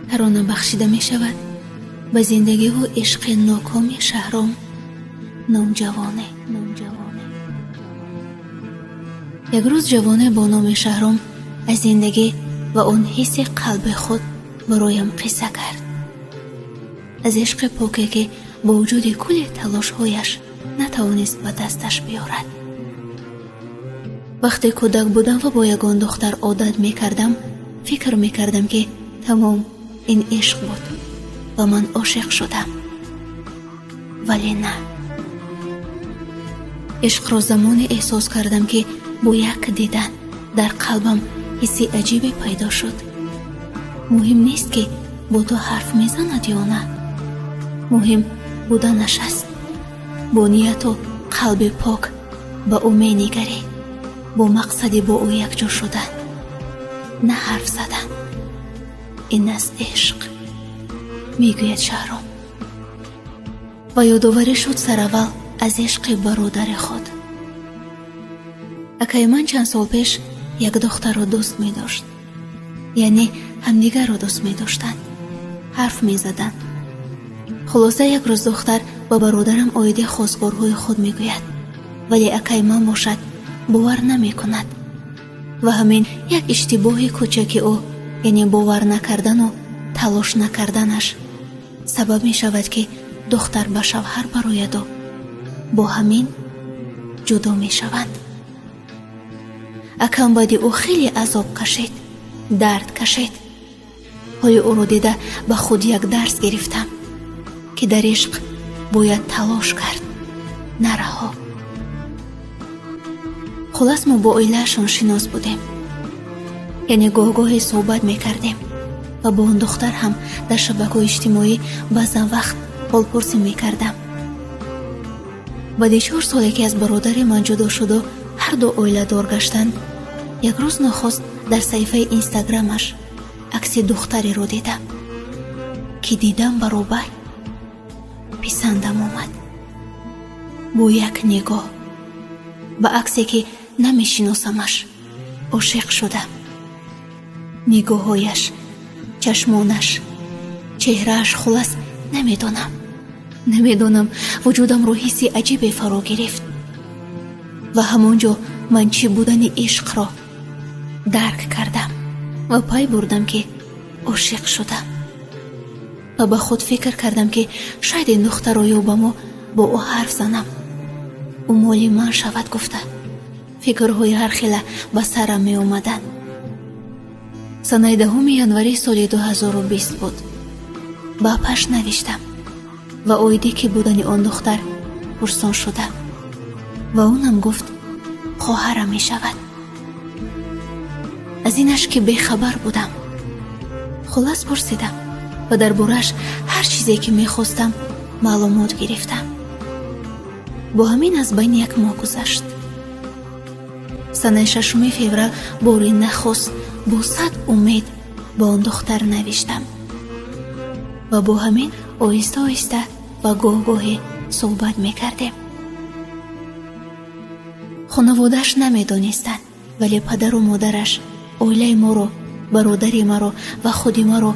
Тарона бахшида мешавад ба зиндагиву ишқи нокоми Шаҳром номҷавоне. Як рӯз ҷавоне бо номи Шаҳром аз зиндагӣ ва он ҳисси қалби худ бароям қисса кард. Аз ишқи поке, ки бо вуҷуди кулли талошҳояш натавонист ба дасташ биёрад. Вақте кӯдак будам ва бо ягон духтар одат мекардам, фикр мекардам, ки тамом, ин ишқ буд ва ман ошиқ шудам. Вале на. Ишқро замоне эҳсос кардам, ки бо як дидан дар қалбам ҳисси аҷибе пайдо шуд. Муҳим нест, ки бо ту ҳарф мезанад ё на. Муҳим буданаш аст. Бо нияту қалби пок ба ӯ менигарӣ, бо мақсади бо ӯ якҷо шудан, на ҳарф задан. Ин аст ишқ, мегӯяд Шаҳром. Ва ёдоварӣ шуд сараввал аз ишқи бародари худ. Акаи ман чанд сол пеш як духтарро дӯст медошт. Яъне ҳамдигарро дӯст медоштанд, ҳарф мезаданд. Хулоса, як рӯз духтар ба бародарам оиди хостгорҳои худ мегӯяд, вале акаи ман бошад, бовар намекунад. Ва ҳамин як иштибоҳи кӯчаки ӯ, яъне бовар накардану талош накарданаш, сабаб мешавад, ки духтар ба шавҳар барояду бо ҳамин ҷудо мешаванд. Акам баъди ӯ хеле азоб кашид, дард кашид. Ҳоли ӯро дида ба худ як дарс гирифтам, ки дар ишқ бояд талош кард, на раҳо. Хулас, мо бо оилаашон шинос будем, яъне гоҳ-гоҳе суҳбат мекардем ва бо он духтар ҳам дар шабакаҳои иҷтимоӣ баъзан вақт ҳолпурсӣ мекардам. Баъди 4 соле, ки аз бародари ман ҷудо шуду ҳарду оиладор гаштанд, як рӯз нохост дар саҳифаи Инстаграмаш акси духтареро дидам, ки дидам, баробар писандам омад. Бо як нигоҳ ба аксе, ки намешиносамаш, ошиқ шудам. Нигоҳҳояш, чашмонаш, чеҳрааш, хулас, намедонам, вуҷудамро ҳисси аҷибе фаро гирифт ва ҳамон ҷо ман чӣ будани ишқро дарк кардам ва пай бурдам, ки ошиқ шудам. Ва ба худ фикр кардам, ки шояд ин духтарро ёбаму бо ӯ ҳарф занам, ӯ моли ман шавад гуфта, фикрҳои ҳархела ба сарам меомаданд. Санаи 10 январи соли 2020 буд. Ба апаш навиштам ва оиди ки будани он духтар пурсон шудам ва онам гуфт, хоҳарам мешавад. Аз инаш ки бехабар будам. Хулас, пурсидам ва дар борааш ҳар чизе, ки мехостам, маълумот гирифтам. Бо ҳамин аз байни як моҳ гузашт. Санаи 6 феврал бори нахуст бо сад умед ба он духтар навиштам ва бо ҳамин оҳиста оҳиста ва гоҳ-гоҳе суҳбат мекардем. Хонаводааш намедонистанд, вале падару модараш оилаи моро, бародари маро ва худи маро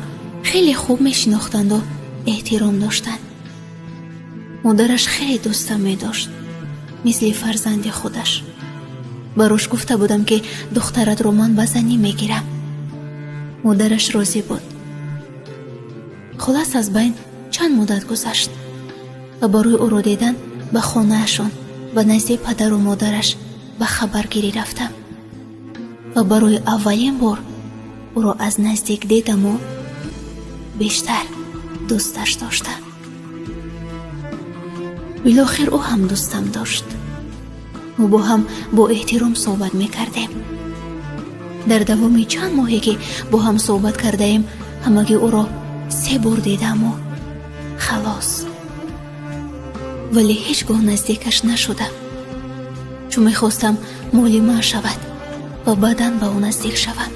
хеле хуб мешинохтанду эҳтиром доштанд. Модараш хеле дӯстам медошт, мисли фарзанди худаш. Барош гуфта будам, ки духтаратро ман ба занӣ мегирам. Модараш розӣ буд. Хулас, аз байн чанд муддат гузашт ва барои ӯро дидан ба хонаашон, ба назди падару модараш ба хабаргирӣ рафтам ва барои аввалин бор ӯро аз наздик дидаму бештар дӯсташ доштам. Билохир ӯ ҳам дӯстам дошт. Мо бо ҳам бо эҳтиром суҳбат мекардем. Дар давоми чанд моҳе, ки бо ҳам суҳбат кардаем, ҳамагӣ ӯро се бор дидаму халос. Вале ҳеҷ гоҳ наздикаш нашудам, чун мехостам моли ман шавад ва баъдан ба ӯ наздик шавам.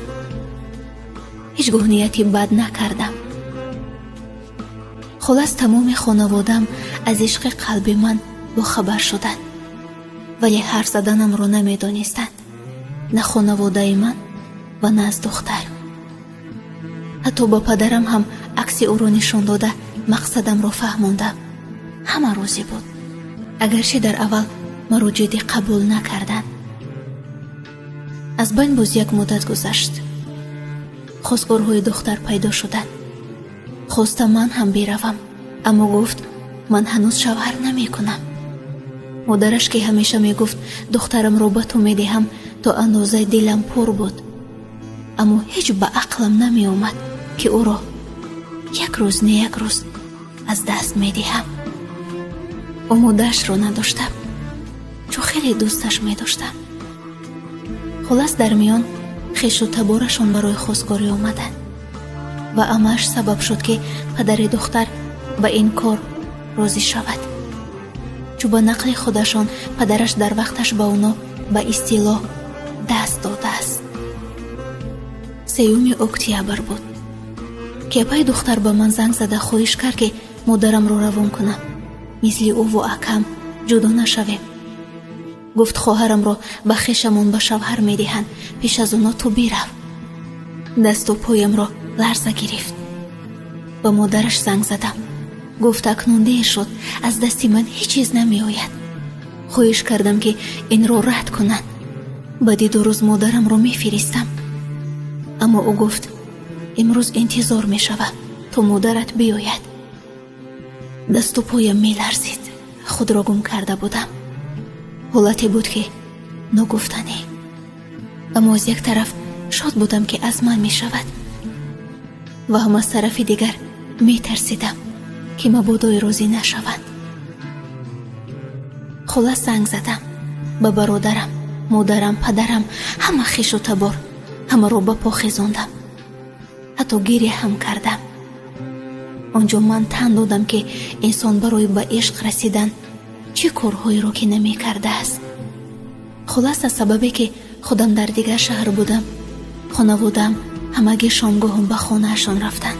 Ҳеҷ гоҳ нияти бад накардам. Хулас, тамоми хонаводаам аз ишқи қалби ман бохабар шуданд, вале ҳарф заданамро намедонистанд, на хонаводаи ман ва на аз духтар. Ҳатто ба падарам ҳам Акси ӯро нишон дода, мақсадамро фаҳмондам. Ҳама розӣ буд. Агарчи дар аввал маро ҷиддӣ қабул накарданд. Аз байн боз як муддат гузашт. Хостгорҳои духтар пайдо шуданд. Хоста ман ҳам биравам, аммо гуфт ман ҳанӯз шавҳар намекунам. Модараш ки ҳамеша мегуфт духтарамро ба ту медиҳам, то андозаи дилам пур буд. Аммо ҳеҷ ба ақлам намеомад ки ӯро як рӯз не як рӯз аз даст медиҳам. Омодаашро надоштам, чун хеле дӯсташ медоштам. Хулас дар миён хешу таборашон барои хостгорӣ омаданд ва амааш сабаб шуд ки падари духтар ба ин кор розӣ шавад. Чун ба нақли худашон падараш дар вақташ ба оно ба истилоҳ даст додааст. 3 октябр буд. Ки апаи духтар ба ман занг зада хоҳиш кард ки модарамро равон кунам, мисли ӯву акам ҷудо нашавем. Гуфт хоҳарамро ба хешамон ба шавҳар медиҳанд, пеш аз оно ту бирав. Дасту поямро ларза гирифт. Ба модараш занг задам. Гуфт акнун дер шуд, аз дасти ман ҳеҷ чиз намеояд. Хоҳиш кардам ки инро рад кунанд. Баъди 2 рӯз модарамро мефиристам. Аммо ӯ гуфт имрӯз интизор мешавам то модарат биёяд. Дасту поям меларзид, худро гум карда будам. Ҳолате буд ки ногуфтанӣ. Аммо аз як тараф шод будам ки аз ман мешавад ва ҳам аз тарафи дигар метарсидам ки мабодои розӣ нашаванд. Хулас занг задам ба бародарам, модарам, падарам, ҳама хешу табор, ҳамаро ба по хезондам. Ҳатто гиря ҳам кардам. Он ҷо ман тан додам ки инсон барои ба ишқ расидан чӣ корҳоеро ки намекардааст. Хулас аз сабабе ки худам дар дигар шаҳр будам, хонаводаам ҳамагӣ шомгоҳам ба хонаашон рафтанд.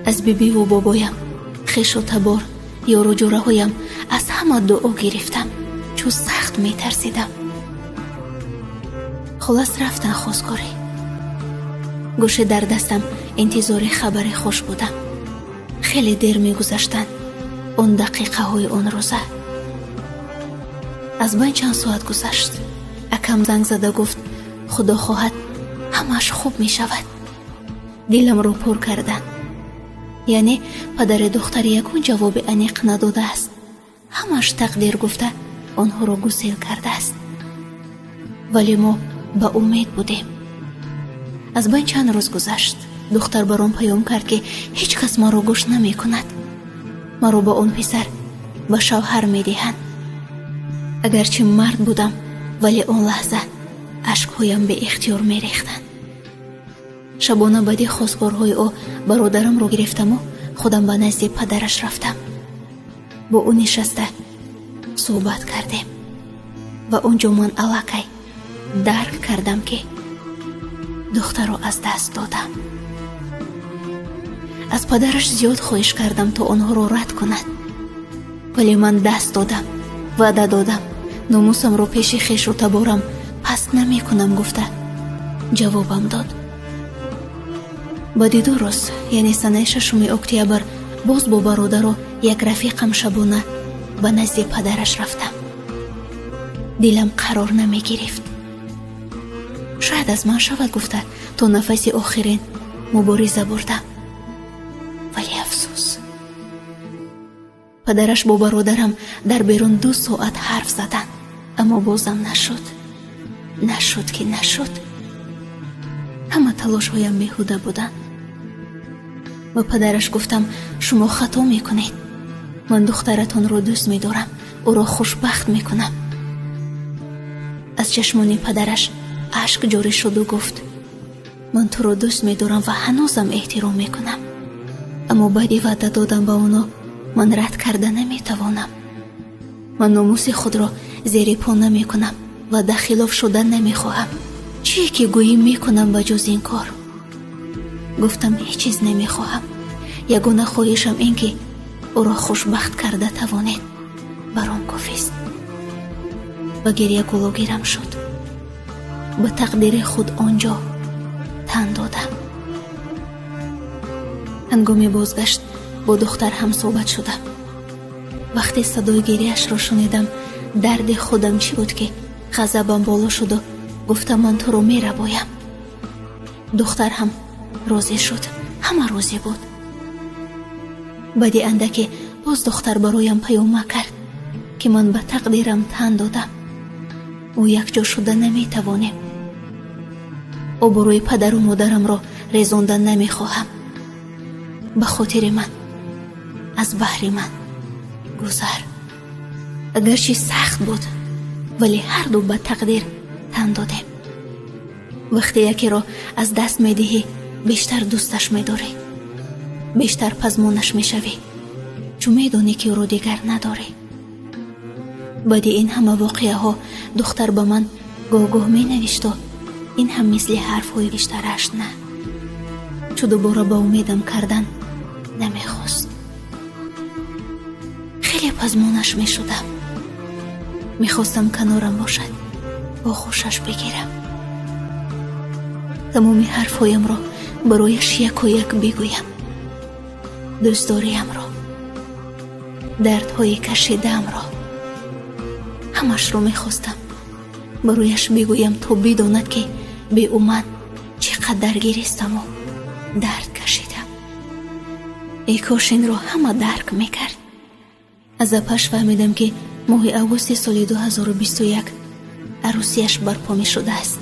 Аз бибиву бобоям, хешу табор, ёру ҷӯраҳоям аз ҳама дуо гирифтам, чун сахт метарсидам. Хулас рафтан хостгорӣ. Гӯши дар дастам интизори хабари хуш будам. Хеле дер мегузаштанд он дақиқаҳои он рӯза. Аз байн чанд соат гузашт. Акам занг зада гуфт худо хоҳад ҳамааш хуб мешавад. Диламро пур карданд. Яъне падари духтар ягон ҷавоби аниқ надодааст. Ҳамааш тақдир гуфта онҳоро гусел кардааст. Вале мо ба умед будем. Аз байн чанд рӯз гузашт. Духтар баром паём кард ки ҳеҷ кас маро гӯш намекунад. Маро ба он писар ба шавҳар медиҳанд. Агарчи мард будам, вале он лаҳза ашкҳоям беихтиёр мерехтанд. Шабона баъди хостгорҳои ӯ бародарамро гирифтаму худам ба назди падараш рафтам. Бо ӯ нишаста суҳбат кардем ва он ҷо ман аллакай дарк кардам ки духтарро аз даст додам. Аз падараш зиёд хоҳиш кардам то онҳоро рад кунад, вале ман даст додам, ваъда додам номусамро пеши хешу таборам паст намекунам гуфта ҷавобам дод. Баъди 2 рӯз, яъне санаи 6 октябр, боз бо бародару як рафиқам шабона ба назди падараш рафтам. Дилам қарор намегирифт. Шояд аз ман шавад гуфта то нафаси охирин мубориза бурдам. Вале афсӯс. Падараш бо бародарам дар берун 2 соат ҳарф заданд, аммо бозам нашуд. Нашуд ки нашуд. Ҳама талошҳоям беҳуда буданд. Ба падараш гуфтам шумо хато мекунед. Ман духтаратонро дӯст медорам, ӯро хушбахт мекунам. Аз чашмони падараш ашк ҷорӣ шуду гуфт ман туро дӯст медорам ва ҳанӯзам эҳтиром мекунам. Аммо баъди ваъда додам ба оно ман рад карда наметавонам. Ман номуси худро зери по намекунам ва дахилоф шуда намехоҳам. Чие ки гӯӣ мекунам ба ҷуз ин кор? Гуфтам ҳеҷ чиз намехоҳам. Ягона хоҳишам ин ки ӯро хушбахт карда тавонед. Баром кофист. Ба гиря гулогирам шуд. Ба тақдири худ он ҷо тан додам. Ҳангоми бозгашт бо духтар ҳамсӯҳбат шудам. Вақте садои гирияшро шунидам, дарди худам чӣ буд, ки ғазабам боло шуду гуфтам: ман туро мерабоям. Духтар ҳам розӣ шуд, ҳама розӣ буд. Баъди андаке боз духтар бароям паёма кард, ки ман ба тақдирам тан додам, мо якҷо шуда наметавонем. Обрӯи падару модарамро резонда намехоҳам. Ба хотири ман, аз баҳри ман гузар. Агарчи сахт буд, вале ҳарду ба тақдир тан додем. Вақте якеро аз даст медиҳӣ, бештар дӯсташ медорӣ, бештар пазмонаш мешавӣ, чун медонӣ, ки ӯро дигар надорӣ. Баъди ин ҳама воқеаҳо духтар ба ман гоҳ-гоҳ менавишту ин ҳам мисли ҳарфҳои бештараш на, чу дубора ба умедам кардан намехост. Хеле пазмонаш мешудам. Мехостам канорам бошад, оғӯшаш бигирам, тамоми ҳарфҳоямро барояш яку як бигӯям, дӯстдориямро, дардҳои кашидаамро, ҳамашро мехостам барояш бигӯям, то бидонад, ки бе ӯ ман чӣ қадар гиристаму дард кашидам. Эй кош инро ҳама дарк мекард. Аз апаш фаҳмидам, ки моҳи августи соли 2021 арӯсияш барпо мешудааст.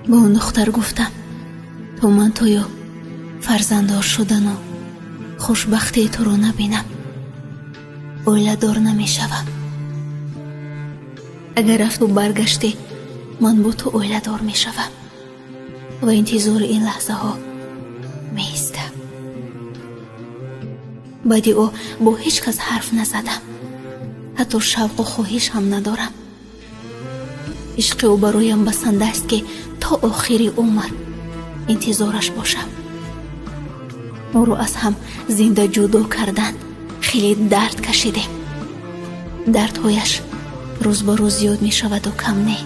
Бо он духтар гуфтам: то ман тую фарзанддор шудану хушбахтии туро набинам, оиладор намешавам. Агар рафту баргаштӣ, ман бо ту оиладор мешавам ва интизори ин лаҳзаҳо меистам. Баъди ӯ бо ҳеҷ кас ҳарф назадам, ҳатто шавқу хоҳиш ҳам надорам. Ишқи ӯ бароям басанда аст, ки то охири умр интизораш бошам. Моро аз ҳам зинда ҷудо кардан, хеле дард кашидем. Дардҳояш рӯз ба рӯз зиёд мешаваду кам не.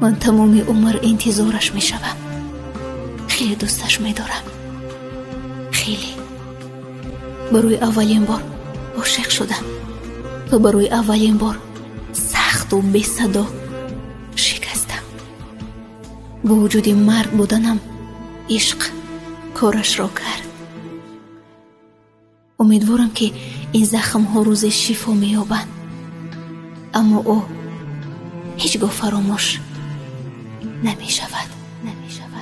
Ман тамоми умр интизораш мешавам. Хеле дӯсташ медорам, хеле. Барои аввалин бор ошиқ шудам ва барои аввалин бор сахту бесадо шикастам. Бо вуҷуди мард буданам, ишқ корашро кард. Умедворам, ки ин захмҳо рӯзе шифо меёбанд, аммо ӯ ҳеҷ гоҳ фаромӯш намешавад, намешавад.